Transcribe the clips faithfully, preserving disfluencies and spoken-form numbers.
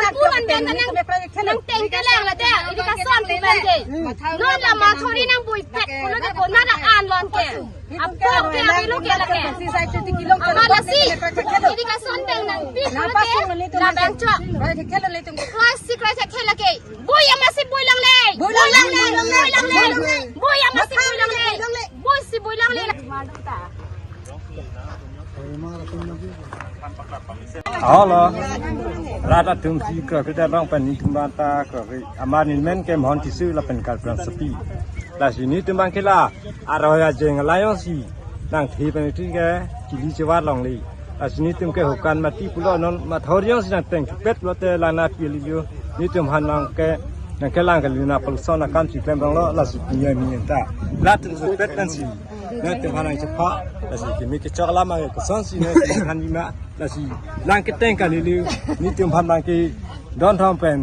Nonpu nang pen nang, nangteng kelang lade, irrigation pu pen ke. Non la mathori nangbuipet pulote konat an lon ke. Apok ke avelo ke lake. Amat lasi irrigation pen nangpi pulote labang chok. Krai si krai thekthe lake. Bui amatsi bui longle. Bui longle. Bui longle. Bui amatsi bui longle. Buisi bui longle. Halo. Rat atum si kroikre ta long pen netum banta kroikre. Amat nemen ke Mohon Tisso lapen Karbi Rongsopi. Lasi netum bang ke la aroi ajeng alayong si nangthe pen netum ke chili chevar longle. Lasi netum ke hukan mati pulo, non mathori jongsi nangteng thupet lote lana pili yo. Netum aphan nangke, nangkelang kali, nangpalson akam si klem rong lo, lasi punya ni enta. Rat thupet kan si. Netum aphan nangchepha, lasi kimi kechok lama ke kosonsi netum aphan bima, lasi lang keteng kali liu, netum aphan nangkedon thom pen,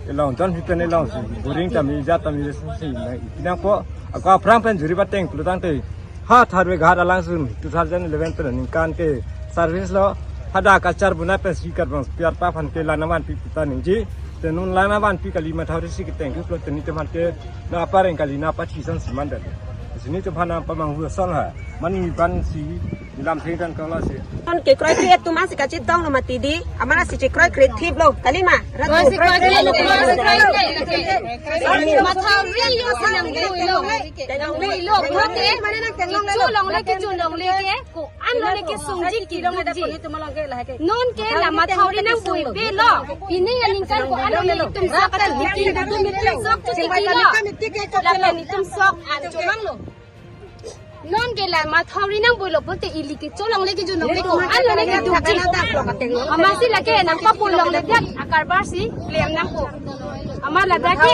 elong don hitan elongsi, boring tame, jat tame si, nang ipinangpo, ako aphrang pen juri bateng pulo tangte, ha tharve ghat alangsun, two thousand eleven pen ningkan ke service lo, hadak kachar buna pensi karbang piar pa aphan ke lana vanpi puta ningje, te non lana vanpi kali, mathori si keteng pulo te netum aphan ke, nangpareng kali, nangpathisonsi mandar. Si netum aphan nangpamanghu ason ha. Mani bansi lam thengkan kala si. Non kekroikre atum ansi kachetong lo mati di. Amat lasi chekroikre thip lo. Kalima. Rat kroikre, kroikre, kroikre. Mathori jongsi nangbuilo. Nangbuilo. Pulote. Mane nangteng longle. Kecho longle, kecho longle ke. Ko-an lone kesungji kidukji. Non ke la mathori nangbuipe lo. Pini aningkan ko-an lone itum sok atu meeting, itum meeting sok tu tiki lo. Lapen itum sok an chomang lo. Non ke la mathori nangbuilo pulote ili kecho longle kecho longle ko-an lone kidukji. Amatsi lake nangpapo longle diak akarbar si klem nangpo. Amat ladak ke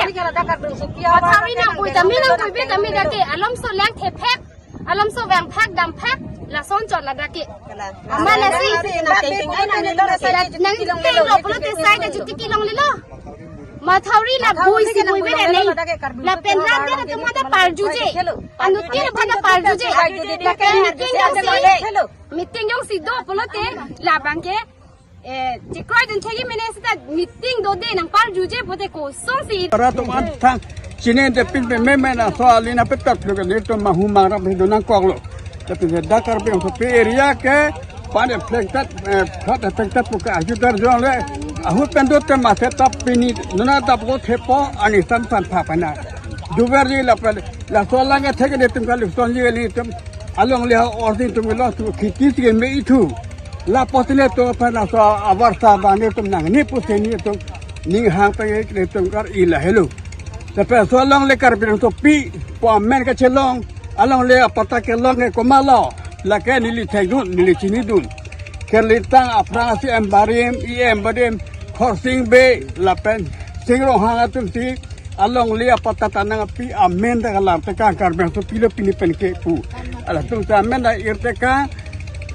mathori nangbui tame nangbuipe tame dak ke alomso lang thephek. Alomso vangphak damphak lason chot ladak ke. Amat lasi nangteng lo pulote sai ta chuti kelonglelo. Mathori la buisi buive ne. Lapen rat atum ta parjuje. Anuttin aphan ta parjuje. Lapen meeting jongsi, meeting jongsi do pulote labang ke. Eh, chekroidun thekji mene seta meeting dode nangparjuje pulote kosonsi. Para atum an thang chini de pinpe meme na so alina petak lo ke netum mahu mangrap hidu nangkoklo. Tapi dak Karbi Rongsopi area ke pan affected, eh, flood affected pu ke ajutar jongle. Ahut pen do te mase ta pini nona ta po thepo ani san san pha pana. Duver ji lapen laso lang ke thek netum kali sonji netum alongle ha ordi tum lo tu khiti si me ithu. Lapuson netum aphan laso avarsa abang netum nangne pusi netum ning hang penge netum kar-i lahelo. Lapen laso alongle Karbi Rongsopi pu amen kachelong, alongle apatta kelong ke komatlo, lake neli thekdun, neli chinidun. Kerlintang aphrang asi Ambarim, E M Ambarim, Khorsing Bey, lapen Sing Ronghang atum si alongle apatta ta nangpi amen ta kalang tekang Karbi Rongsopi lo pini pen ke pu. Latum ta amen ta ir tekang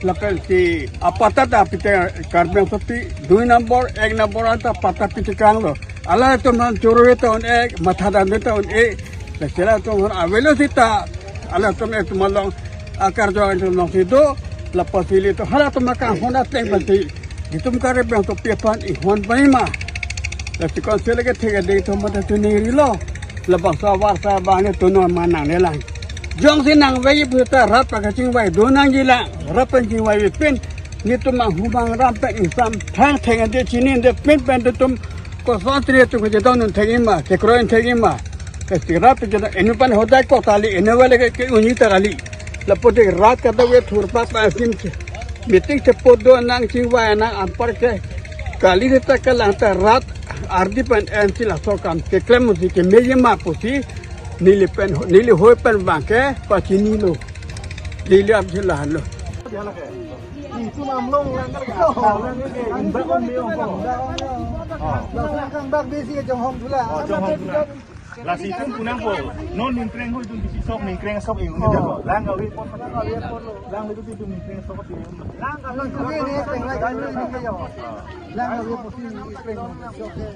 Lapen si apatta ta pite Karbi Anglong sopi dui number, ek number anta patta pite kanglo. Halatum aphan choro ta un-e, matha dam ta un-e. Lasi halatum aphan avelo sita, halatum etum along akarjo etum alongsi do, lapusi ilitum halatum akanghon ateng pensi, itum Karbi Anglong sopi aphan ihon paima. Lasi konsel ke thek ading atum mata tuning rilo. Labangso avar sa bang ne tunung manang ne lang. Jongsi nangvai pu ta rat pakachingvai do nangji lang. Rat pakachingvai pen netum ahumang ram pen ingsam thang theng ade chini ade pen pen netum kosonsi netum kachedon un thek ima, kekroi un thek ima. Kasi rat kachedon enu pen hodai kok kali, enu vale ke, ke unji ta kali. Lapu de rat kadokave thurpak pa sim che. Meeting chepo do nangchingvai nang anpar ke. Kali sita kelang ta rat ardi pen ensi laso akam keklem unsi kemeji ma pusi neli pen, neli hoi pen bang ke pachinilo. Neli aphi lahelo. Lasi itum punang po. Non ningkreng ho itum bisi sok, ningkreng sok e uni dako. Lang kave pon, lang kave pon lo. Lang itu itum ningkreng sok e uni. Lang kave pon, lang kave pon lo. Lang kave pon, ningkreng sok e.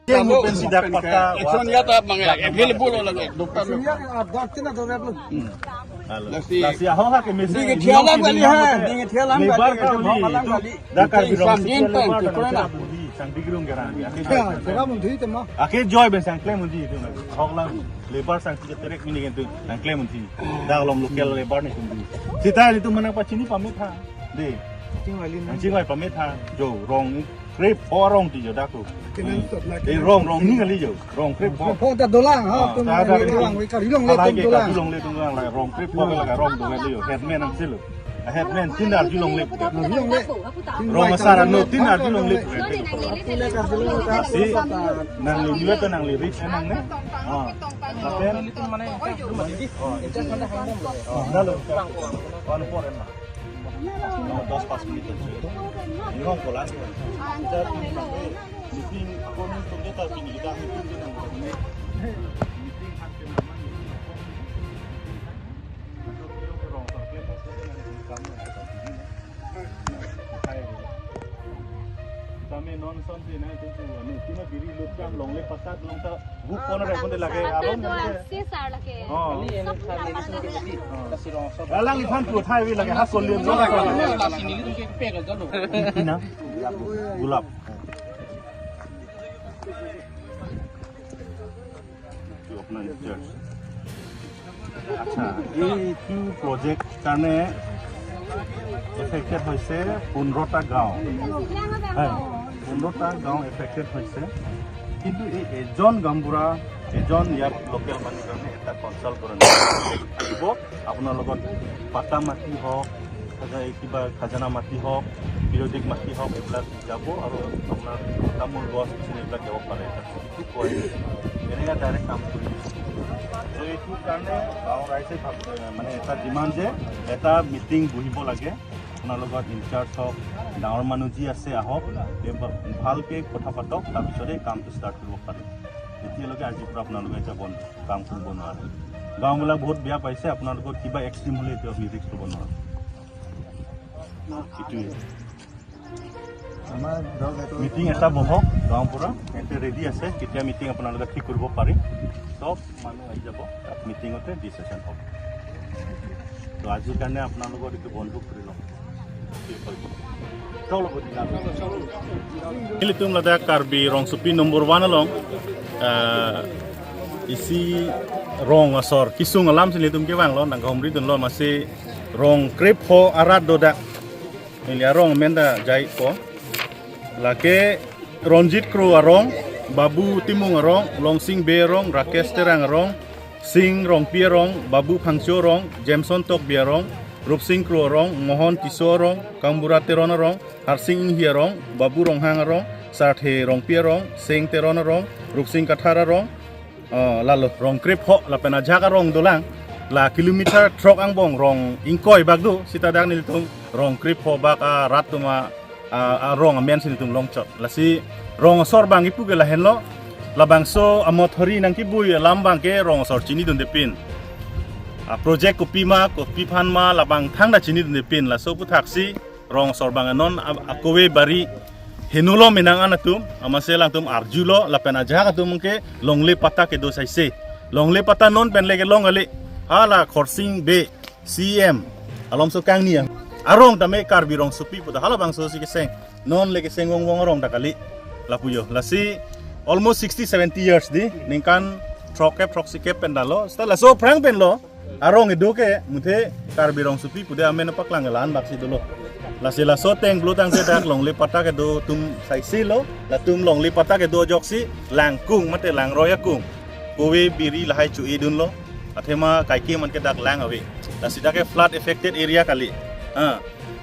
Yang pensi dak patta. Action ya ta bang ya, available lo lagi, doktor lo. Senior, ah, doktor na doktor lo. Halo. Lasi. Lasi aho ha ke mesen. Ding thialam kali ha, ding thialam kali. Labour ka uli, bhalang itu kali. Dak Karbi Rong Islam State din labour pen, na corona. Sangti gerung gerang ya. Ya, jaga mun dui tema. Ake joy pen sang klem mun di itu. Hok lang labour sang tiga terek mini gitu, sang klem mun di. Dak along local labour ni tum di. Sita itu mana pachini pamit ha. De. Chingvai li nang. Chingvai pamit ha. Jo, rong krepho arong ti jo dak tu. Kinan sot na. Eh, rong, rong ni kali jo. Rong krepho. Krepho ta dolang ha, ah, tum ta, ta, rong, rong, rong, Karbi Anglong le tum dolang. Karbi Anglong le tum dolang, rong krepho ke laga rong dolang le jo. Headman nangsi lo. Ah, headman tin arjulongle. Arjulongle. Rong asar ano tin arjulongle. Si nangli niwa ta nangli reach nang ne. Ah. Lapen. Oh, dalo. One four na. Dos pas minit. Ini hong kolan. Meeting, ako nung tunggu tapi kita meeting. Tame non son si na itu tu anu, tina biri lut kam longle pasat long ta bu kono re konde lage alon. Sir lage. Oh. Alang iphan tu thai wi lage ha kol le. Tina gulap. এইটো আপোনাৰ ইনচাৰ্জ। আচ্ছা, এইটো প্ৰজেক্ট কাৰণে এফেক্টেড হৈছে পোন্ধৰটা গাঁও। হয়, পোন্ধৰটা গাঁও এফেক্টেড হৈছে। কিন্তু এই এজন গাঁওবুঢ়া, এজন ইয়াত লোকেল মানুহ কাৰণে এটা কনচাল্ট কৰা নাই। থাকিব, আপোনাৰ লগত পাট্টা মাটি হওক, খাজা-, এই কিবা খাজানা মাটি হওক, পিৰিয়ডিক মাটি হওক, এইবিলাক যাব আৰু আপোনাৰ তামোল গছ গছনি এইবিলাক যাব পাৰে। এইটো কয়, এনেকুৱা ডাইৰেক্ট কাম কৰি দিছে। তো এইটো কাৰণে গাঁৱৰ ৰাইজে ভাব-, মানে এটা ডিমাণ্ড যে এটা মিটিং বহিব লাগে, আপোনাৰ লগত ইনচাৰ্জ হওক, ডাঙৰ মানুহ যি আছে আহক, এই বা-, ভালকে কথা পাতক, তাৰপিছতে এই কামটো ষ্টাৰ্ট কৰিব পাৰে। এতিয়ালৈকে আজিৰ পৰা আপোনালোকে এতিয়া বন্ধ, কাম কৰিব নোৱাৰে। গাঁওবিলাক বহুত বেয়া পাইছে, আপোনালোকৰ কিবা এক্সট্ৰিম হ'লে এতিয়া আমি ৰিস্ক ল'ব নোৱাৰোঁ। এইটোৱে। আমাৰ ধৰক এইটো মিটিং এটা বহক, গাঁওবুঢ়া ইয়াতে ৰেডি আছে, কেতিয়া মিটিং আপোনালোকে ঠিক কৰিব পাৰি, চব মানুহ আহি যাব, তাত মিটিঙতে ডিচিশ্যন হ'ব। তো আজিৰ কাৰণে আপোনালোকৰ এইটো বন্ধ কৰি লওঁ। Ilitum ladak Karbi Rongsopi number one along, ah, isi rong asor kesung alamsi ilitum kevanglo, nangkahumridunlo, masi rong krepho arat dodak. Ili arong amen ta jaipo. Lake Ronjit Kro arong, Babu Timung arong, Longsing Bey arong, Rakesh Terang arong, Sing Rongpi arong, Babu Phangcho arong, Jameson Tokbi arong, Rupsing Kro arong, Mohon Tisso arong, Kangbura Teron arong, Harsing Inghi arong, Babu Ronghang arong, Sarthe Rongpi arong, Sing Teron arong, Rupsing Kathar arong, oh, lalo rong krepho lapen ajahak arong dolang, la kilometer throk angbong rong ingkoi bak do, sita dak nelitum rong krepho bak arat atum a, a, arong amensi nelitum longchot. Lasi rong asor abang kipu ke lahenlo, Labangso amothori nangkebui alam abangke rong asor chinidunde pin. A project kopi ma, kopi aphan ma, labang thangta chinidunde pin. Laso aputhaksi rong asor abang non a-, akove bari henulo menang an atum, amatsi alangtum arjulo, lapen ajahak atum ke longle patta kedo saise. Longle patta non pen le kelong kali. Hala Khorsing Bey, C M, alomso kangni arong tame Karbi Rongsopi puta halabangso si keseng. Non le keseng vong vong arong ta kali. Lapu jo. Lasi almost sixty, seventy years di. Ningkan throkkep, throksi kep pen dalo. Seta laso aphrang pen lo. Arong kedo ke muthe Karbi Rongsopi pude amen paklang la-an baksi dolo. Lasi laso ateng pulo tangte dak longle patta kedo atum saise lo. Latum longle patta kedo ajoksi langkung mate langroi akung, kove biri lahai chu-edunlo. Athema kaike man ke dak lang ave. Lasi dak ke flood affected area kali. Ha.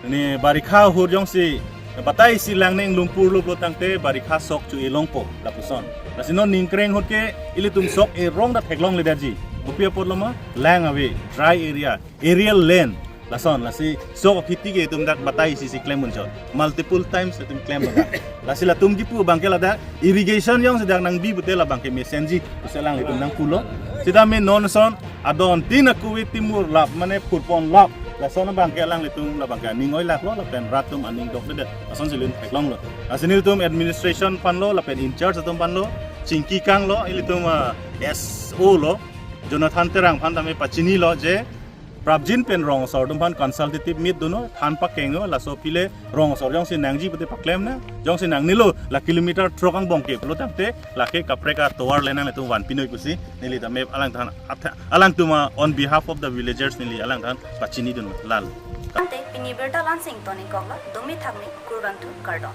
Ne barikha ahut jongsi batai isi lang ne inglung purlo pulo tangte barikha sok chu-e longpo lapuson. Lasi non ningkreng ahut ke ilitum sok erong ta theklongledetji. Kopi apotlo ma? Lang ave, dry area, aerial land. Lason, lasi sok aphiti ke itum dak batai isi si klem unchot. Multiple times itum klem unchot. Lasi latum kipu abangke ladak irrigation jongsi dak nangbi pute labangke mesenji pusi alanglitum nangpulo. Seta me non son adon tin akove timur lap mane phurpon lap. Lason abangke alanglitum labangke aning oilaklo lapen rat atum aning dokledet. Lasonsi lun theklonglo. Lasi nelitum administration aphanlo lapen in charge atum aphanlo chingki kanglo, ilitum, ah, S O lo Jonathan Terang aphan tame pachinilo je prapjin pen rong asor atum aphan consultative meet dunnon, than pakengnon, laso aphi le rong asor jongsi nangji pute paklemnang, jongsi nangnelo la kilometer throk angbong ke pulo tangte lake kaprek atovar le nanglitum vanpinoi pusi neli tame alangthan atha-, alangtum, ah, on behalf of the villagers neli alangthan pachinidun lalo. Ante pini birta la-an si ingtonikoklo, dome thakme, kurvangthu, kardom.